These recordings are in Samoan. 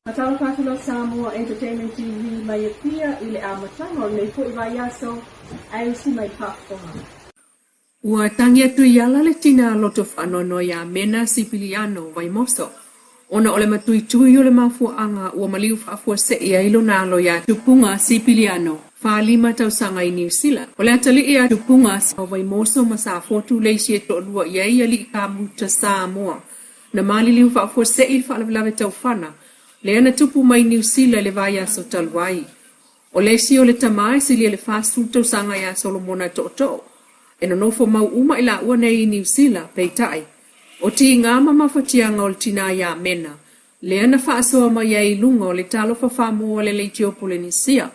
Faatalofa atu la Samoa Entertainment TV mai Apia i le amataga o lenei foi vaiaso ae usi mai le faafofoga. Ua tagi atu i ala le tina loto faanoanoa ia Mena Sipiliano Vaimoso ona o le matuitui o le mafuaaga ua maliu faafuasei ai lona alo ia Tupuga Sipiliano, 45 tausaga i Niu Sila. O le atalii a Tupuga o Vaimoso ma Safotu le isi e toalua i ai alii kamuta Samoa Na maliliu faafuasei le faalavelave taufana lea na tupu mai Niu Sila i le vaiaso talu ai. O le isi o le tama e silia i le 40 tausaga ia Solomona Tootoo, e nonofo mau uma i laua nei i Niu Sila, peitai, o tiga ma mafatiaga o le tinā ia Mena, lea na faasoa mai ai i luga o le talofa faamua a le Leitio Polenisia,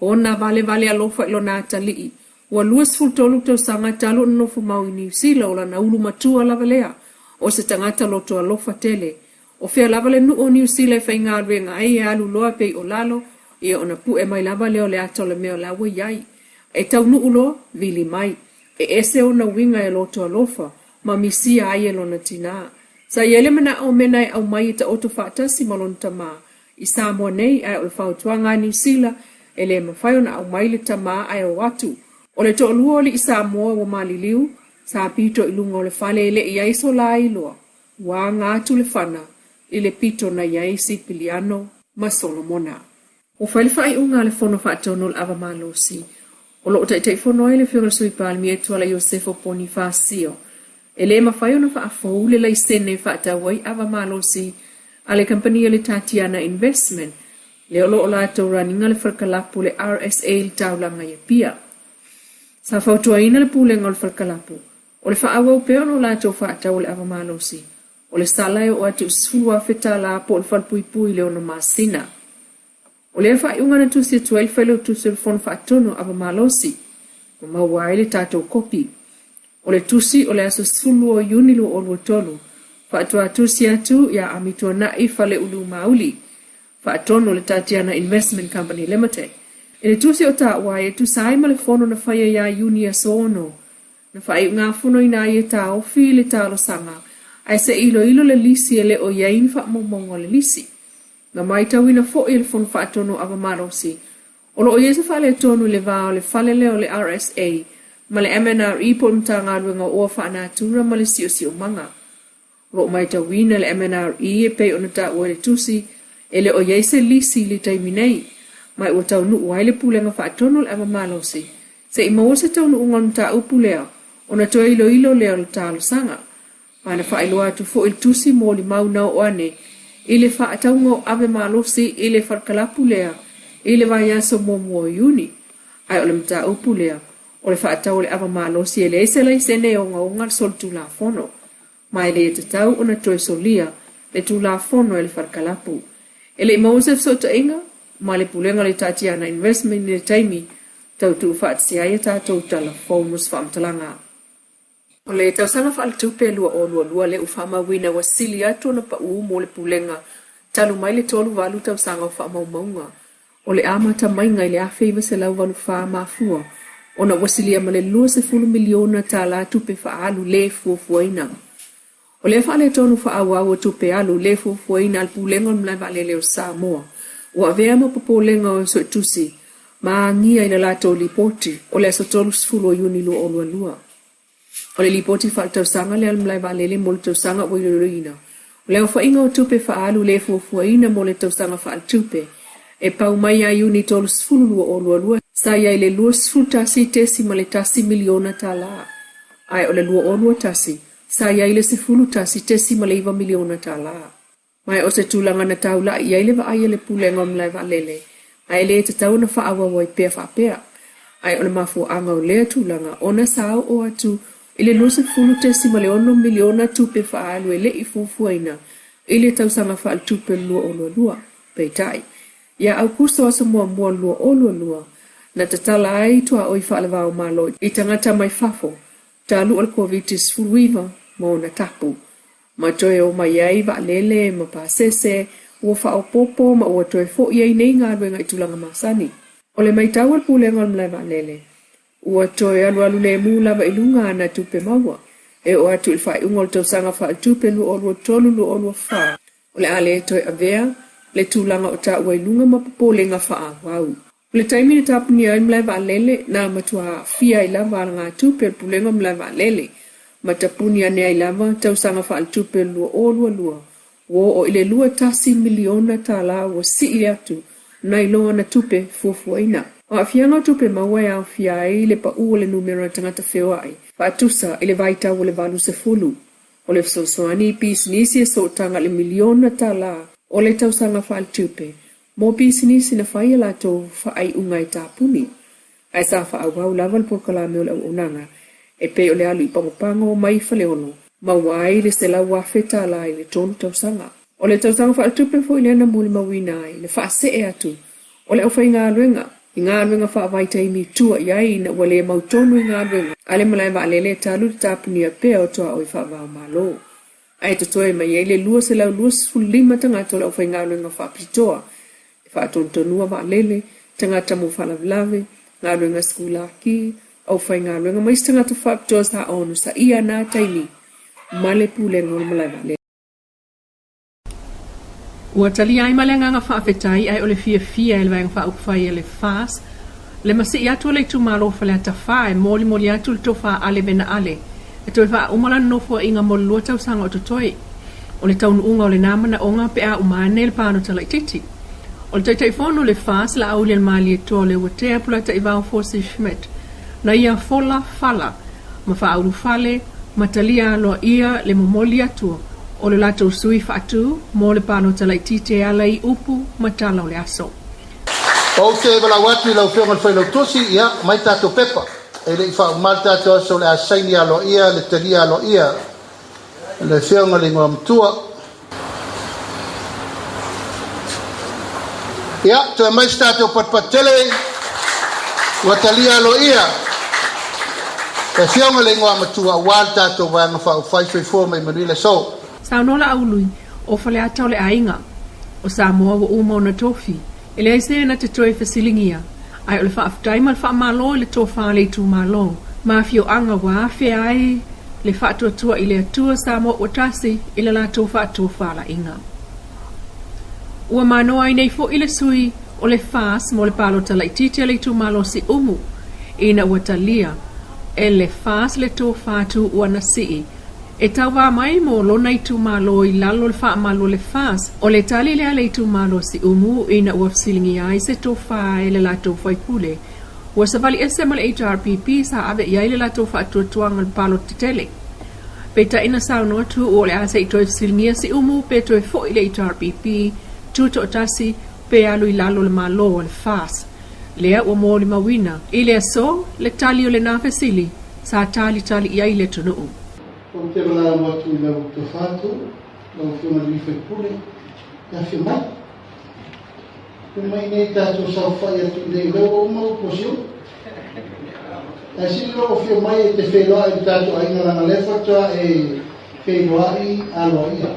ona valevale alofa i lona atalii, ua 23 tausaga talu ona nofo mau i Niu Sila o lana ulu matua lava lea, o se tagata loto alofa tele. O fea lava le nuu o Niu Sila e faigaluega ai e alu loa pei o lalo, ia ona pue mai lava lea o le ata o le mea o la ua i ai. E taunuu loa, vili mai. E ese ona uiga e loto alofa ma misia ai e lona tinā. Sa i ai le manao o Mena e aumai e taoto faatasi ma lona tamā I Samoa nei, ae o le fautuaga a Niu Sila, e le mafai ona aumai le tama ae o atu. O le toalua o alii Samoa ua maliliu, sa pito i luga o le fale e le i ai so la iloa, ua aga atu le fana i le pito na i ai Sipiliano ma Solomona. Ua fai le faaiuga a le Fono Faatonu o le Ava Malosi, o lo o Taitaifono ai le Afioga i le Sui Palemia Tuala Iosefo Ponifasio, E le mafai ona faafou le laisene e faatau ai ava malosi a le kamupani a le Tatiana Investment, lea o lo o latou run ina le falekalapu le RSA i le taulaga i Apia. Sa fautuaina le Pulega o le Falekalapu, o le faaauau pea o lo latou faatau o le ava malosi, o le sala e oo atu i $10,000 po o le falepuipui i le ono masina. O lea faaiuga na tusi atu ai le Failautusi o le Fono Faatonu o Ava Malosi, ma maua ai le tatou kopi. O le tusi o le aso 12 o Iuni 2023, faatoa tusi atu ia Amituanai Faleulumauli, Faatonu o le Tatiana Investment Company Limited, i le tusi o taua ai e tusa ai ma le fono na faia ia Iuni aso 6, na faaiugafonoina ai e taofi le talosaga ae se i iloilo le lisi e le o i ai ni faamaumauga o le lisi. Na maitauina foi e le Fono Faatonu o Ava Malosi, o lo o i ai se faaletonu i le va o le fale lea o le RSA ma le MNRE po o le Matagaluega o Oa Faanatura ma le Siosiomaga. O lo o maitauina le MNRE e pei ona taua i le tusi, e le o i ai se lisi i le taimi nei, ma ua taunuu ai le Pulega Faatonu o le Ava Malosi se i maua se taunuuga o le mataupu lea ona toe iloilo lea o le talosaga. Ma na faailoa atu foi le tusi molimau na oo ane i le faatauga o ave malosi i le falekalapu lea i le vaiaso muamua o Iuni. Ae o le mataupu lea, o le faatau o le ava malosi e leai se laisene e ogaoga le solitulafono, ma e le tatau ona toe solia le tulafono e le falekalapu. E le i maua se fesootaiga ma le Pulega o le Tatiana Investment i le taimi tau tuufaatasi ai a tatou tala fou mo se faamatalaga. O le tausaga faaletupe 2022 lea ua faamauina ua sili atu ona pau mo le Pulega talu mai le 38 tausaga o faamaumauga o le amata maiga i le 1984 mafua ona ua silia ma le $20 miliona tala tupe faaalu le fuafuaina. O lea faaletonu faaauau o tupe alu le fuafuaina a le Pulega o le Malae Vaalele o Samoa ua avea ma popolega o Suetusi ma agia i le latou lipoti o le aso 30 o Iuni 2022. O le lipoti faaletausaga lea a le Malae Vaalele mo le tausaga ua iloiloina, o le aofaiga o tupe faaalu le fuafuaina mo le tausaga faaletupe e pau mai ia Iuni 30, 2022 sa i ai le $21.1 miliona tala, ae o le 2021 sa i ai le $11.9 miliona tala. Ma o se tulaga na taula'i i ai le vaai a le Pulega o Malae Vaalele, ae le tatau ona faaauau ai pea faapea. Ae o le mafuaaga o lea tulaga ona sa oo atu i le $20.6 miliona tupe faaalu e le i fuafuaina i le tausaga faaletupe o le 2022. Peitai, ia Aukuso aso muamua 2022, na tatala ai tuaoi faale-va-o-Malo i tagata mai fafo talu o le Koviti-19 ma ona tapu. Ma toe o mai ai vaalele ma pasese ua faaopoopo ma ua toe fo'i ai nei galuega i tulaga masani. O le maitau a le Pulega o le Malae Vaalele, ua toe alualu lemu lava i luga ana tupe maua e oo atu i le faaiuga o le tausaga faaletupe 2023/2024. O le a le toe avea le tulaga o taua i luga ma popolega faaauau. O le taimi na tapunia ai le malae vaalele, na matua aafia ai lava alagatupe a le Pulega o Malae Vaalele, ma tapuni ane ai lava tausaga faaletupe o le 2022 ua oo i le $21 miliona ua sii atu nai lo ana tupe fuafuaina. O aafiaga o tupe maua e aofia ai le pau o le numera o tagata feoai faatusa i le vaitau o le 80, o le fesoasoani i pisinisi e sootaga i le $1 miliona o le tausaga faaletupe mo pisinisi na fai a latou faaiuga e tapuni, ae sa faaauau lava le polokalame o le auaunaga e pei o le alu i Pagopago mai Faleolo, maua ai le $100,000 i le 3 tausaga. O le tausaga faaletupe foi lea na molimauina ai le faasee atu o le aufaigaluega i galuega faavaitaimi i tua i ai ina ua le mautonu i galuega a le malae vaalele talu le tapunia pea o tuaoi faava-o-Malo. Ae totoe mai ai le 225 tagata o le aufaigaluega faapitoa e faatonutonua vaalele, tagata mo faalavelave, galuega sikulaki, aufaigaluega ma isi tagata faapitoa sa onosaia na taimi ma le pulega o le malae vaalele. Ua talia ai ma le agaga faafetai ae o le fiafia e le Vaega Faaupufai a le FAST le masii atu o le itumalo o Faleata 4 e molimoli atu le tofa Ale Vena Ale e toe faauma lana nofoaiga mo le 2 tausaga o totoe. O le taunuuga o lena manaoga pe a uma ane le palota laitiiti. O le Taitaifono o le FAST Laaulialemalietoa Leuatea Polataivao Fosi Schmidt na ia fola fala ma faaulufale ma talia aloaia le momoli atu o le latou sui faatu mo le palota laitiiti e ala i upu ma tala o le aso. Ou te valaau atu i lau Afioga i le Failautusi, ia mai tatou pepa. E le i faauma le tatou aso o le a saini aloaia le talia aloaia le Afioga i le Igoamatua. Ia, toe mai se tatou patupatu tele ua talia aloaia le Afioga i le Igoamatua aua le tatou Vaega Faaupufai. Soifua ma ia manuia le aso. Saunoa Laaului, o Faleata o le aiga. O Samoa ua uma ona tofi. E leai se na te toe fesiligia. Ae o le faafetai ma le faamalo i le tofa a le itumalo ma afioaga ua afea ai le faatuatua i le Atua Samoa ua tasi i le latou faatofalaiga. Ua manoa ai nei foi le sui o le FAST mo le palota laitiiti a le itumalo Siumu ina ua talia e le FAST le tofa Tuuanasii e tauvā mai mo lona itumalo i lalo o le faamalu o le FAST. O le tali lea a le itumalo Siumu ina ua fesiligia ai se tofa e le latou faipule ua savali ese ma le HRPP sa ave i ai le latou faatuatuaga i le palota tele. Peitai na saunoa Tuuu o le a se i toe fesiligia Siumu pe toe foi i le HRPP tutoatasi pe alu i lalo o le Malo o le FAST. Lea ua molimauina i le aso le tali o lena fesili sa talitali i ai le atunuu. Ou te valaau atu i lau tofa Tuuu, lau Afioga i le sui usufono, e afio mai. Afio mai nei tatou saofai atu i nei, o lea ua uma upu o Siumu. Ae sili lou afio mai e te feiloai i le tatou aiga leaga o lea faatoa e feiloai aloaia.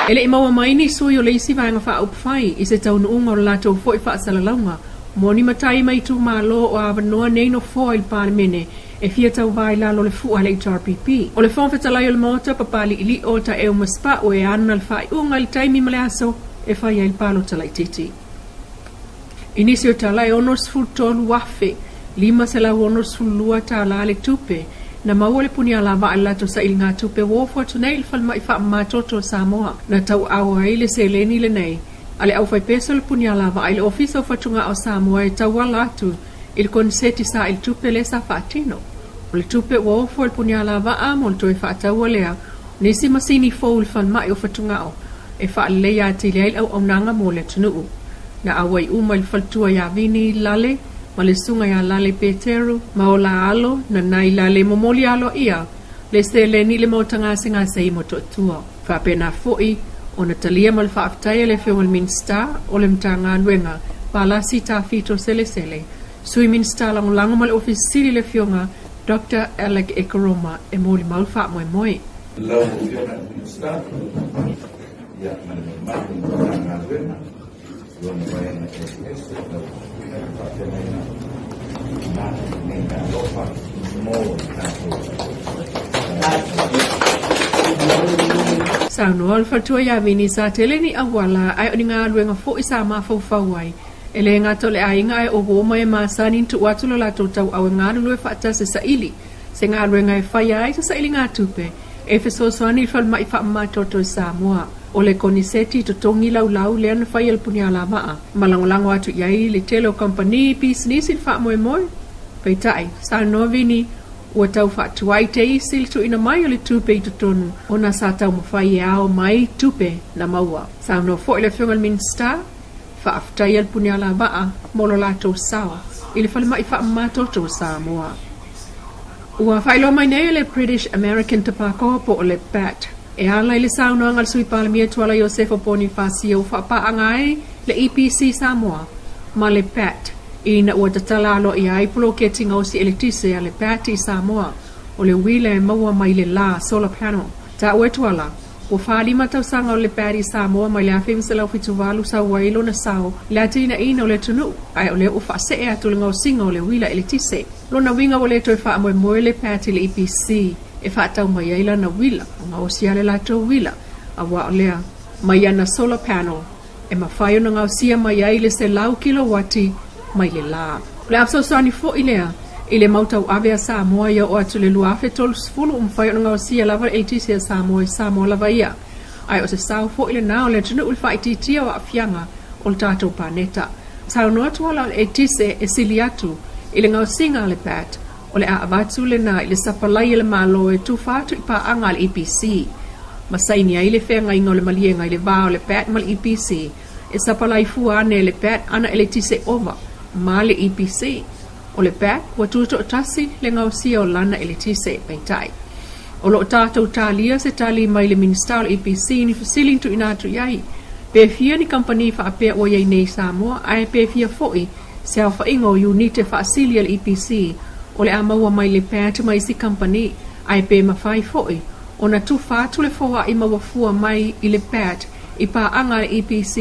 E le i maua mai ni sui o le isi Vaega Faaupufai i se taunuuga o le latou foi faasalalauga mo ni matai mai itumalo o avanoa nei nofoa i le Palemene e fia tauvā i lalo o le fua a le HRPP. O le Fofoga Fetalai o le Maota, Papali'ili'o Taeu Masepa'u e ana le faaiuga i le taimi ma le aso e fai ai le palota laitiiti. I nisi o tala e $63,562 le tupe na maua le puni alavaa i le latou sailigatupe ua ofo atu nei i le falemai faamamatoto o Samoa. Na tauaao ai le seleni lenei a le aufaipeso le puni alavaa i le Ofisa o Fatugao o Samoa e tauala atu i le koneseti sailitupe lea sa faatino. O le tupe ua ofo e le puni alavaa mo le toe faataua lea o nisi masini fou i le falemai o fatugao e faaleleia atili ai le auaunaga mo le atunuu. Na auai uma i le faletua ia Vini Lale ma le susuga ia Lale Peteru ma o la alo Nanai Lale momoli aloaia le seleni i le maota gasegase i Motootua. Faapena foi ona talia ma le faafetai a le Afioga i le Minisita o le Matagaluega Valasi Tafito Selesele, Sui Minisita Lagolago ma le Ofisa Sili le Afioga Dr Alec Ekeroma e molimau le faamoemoe. Lau Afioga i le Minisita, ia, ma le mamalu o le Matagaluega i ona vaega eseese, lau Afioga i le faafeagaiga ma lenei meaalofa mo le tatou. Saunoa le faletua ia Vini sa tele ni auala ae o ni galuega foi sa mafaufau ai. E le gata o le aiga ae o uo ma e masani ona tuu atu lo latou tauau e galulue faatasi e saili se galuega e faia ai se sailigatupe e fesoasoani i le falemai faamamatoto i Samoa. O le koniseti totogi laulau lea na faia e le Punialavaa ma lagolago atu i ai le tele o kamupani pisinisi i le faamoemoe. Peitai, saunoa Vini, Ua tau faatuai te isi le tuuina mai o le tupe i totonu ona sa taumafai e ao mai tupe na maua. Saunoa foi le Afioga i le Minisita, faafetaia le Punialavaa mo lo latou sao i le falemai faamama toto o Samoa. Ua faailoa mai nei e le British American Tobacco po o le bat e ala i le saunoaga a le Sui Palemia Tuala Iosefo Ponifasio ua faapaaga ai le EPC Samoa ma le bat ina ua tatala aloaia ai poloketi gaosi eletise a le bat i Samoa o le uila e maua mai le la, solar panel. Taua e Tuala, ua 45 tausaga o le bat i Samoa mai le 1978 sau ai lona sao i le atinaeina o le atunuu ae o lea ua faasee atu le gaosiga o le uila eletise. Lona uiga ua le toe faamoemoe le bat i le EPC e faatau mai ai lana uila, ua gaosi lava le latou uila, aua o lea, mai ana solar panel e mafai ona gaosia mai ai le 100 kilowati mai le la. O le a fesoasoani foi lea i le mau tauave a Samoa ia oo atu i le 2030 ua mafai ona gaosia lava le eletise a Samoa i Samoa lava ia. Ae o se sao foi lena o le atunuu i le faaitiitia o aafiaga o le tatou paneta. Saunoa Tuala o le eletise e sili atu i le gaosiga a le bat O le a avatu lena i le sapalai e le Malo e tufa atu i paaga a le EPC ma saini ai le feagaiga o le maliega i le va o le bat ma le EPC e sapalai fua ane e le bat ana eletise ova ma le EPC. O le bat ua tutoatasi le gaosia o lana eletise, peitai. O lo o tatou talia se tali mai le Minisita o le EPC i ni fesili na tuuina atu i ai, pe fia ni kamupani faapea ua i ai nei i Samoa ae pe fia foi se aofaiga o iunite faasili a le EPC o le a maua mai le bat ma isi kamupani ae pe mafai foi ona tufa atu le foai maua fua mai i le bat i paaga a le EPC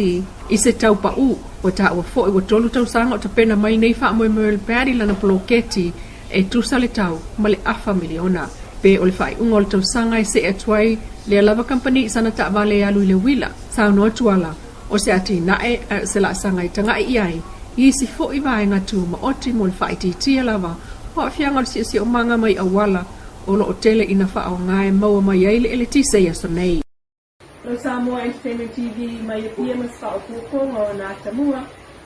i se tau paʻū. Ua taua foi ua 3 tausaga o tapena mai nei faamoemoe o le bat i lana poloketi e tusa le tau ma le afa miliona. Pe o le faaiuga o le tausaga e see atu ai lea lava kamupani i sana taavale e alu i le uila, saunoa Tuala, o se atinae ae o se laasaga e taga'i i ai i isi foi vaega tumaoti mo le faaitiitia lava o aafiaga o le siosiomaga mai auala o lo o tele ina faaaoga e maua mai ai le eletise i aso nei. No Samoa Entertainment TV mai Apia ma se faaopoopoga o ana atamua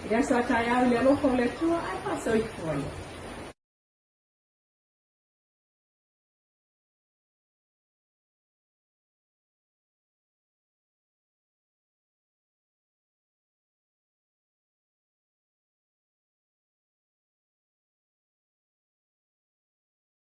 i le aso a taeao i le alofa o le Atua ae faasoifua ia.